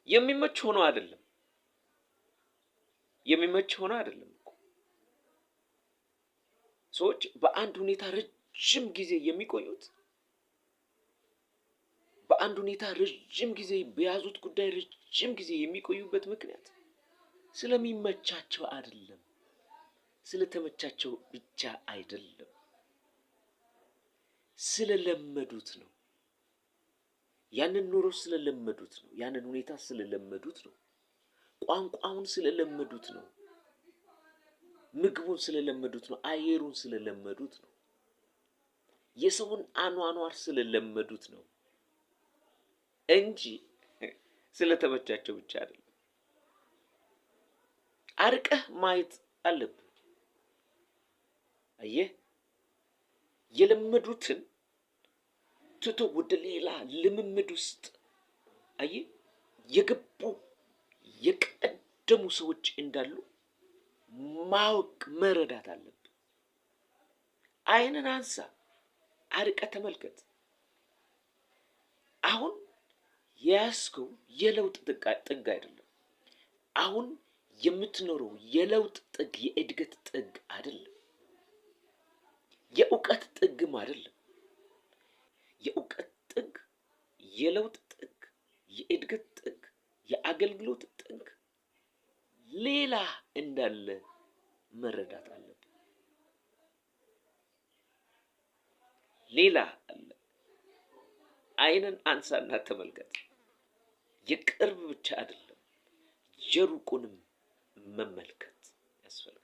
የሚመች ሆኖ አይደለም። የሚመች ሆኖ አይደለም እኮ። ሰዎች በአንድ ሁኔታ ረጅም ጊዜ የሚቆዩት፣ በአንድ ሁኔታ ረጅም ጊዜ፣ በያዙት ጉዳይ ረጅም ጊዜ የሚቆዩበት ምክንያት ስለሚመቻቸው አይደለም፣ ስለተመቻቸው ብቻ አይደለም፣ ስለለመዱት ነው። ያንን ኑሮ ስለለመዱት ነው። ያንን ሁኔታ ስለለመዱት ነው። ቋንቋውን ስለለመዱት ነው። ምግቡን ስለለመዱት ነው። አየሩን ስለለመዱት ነው። የሰውን አኗኗር ስለለመዱት ነው እንጂ ስለተመቻቸው ብቻ አይደለም። አርቀህ ማየት አለብህ። አየህ፣ የለመዱትን ትቶ ወደ ሌላ ልምምድ ውስጥ፣ አየህ፣ የገቡ የቀደሙ ሰዎች እንዳሉ ማወቅ መረዳት አለብህ። ዓይንን አንሳ፣ አርቀህ ተመልከት። አሁን የያዝከው የለውጥ ጥግ አይደለም። አሁን የምትኖረው የለውጥ ጥግ፣ የእድገት ጥግ አይደለም። የእውቀት ጥግም አይደለም። የእውቀት ጥግ፣ የለውጥ ጥግ፣ የእድገት ጥግ፣ የአገልግሎት ጥግ ሌላ እንዳለ መረዳት አለብን። ሌላ አለ። ዓይንን አንሳና ተመልከት። የቅርብ ብቻ አይደለም፣ የሩቁንም መመልከት ያስፈልጋል።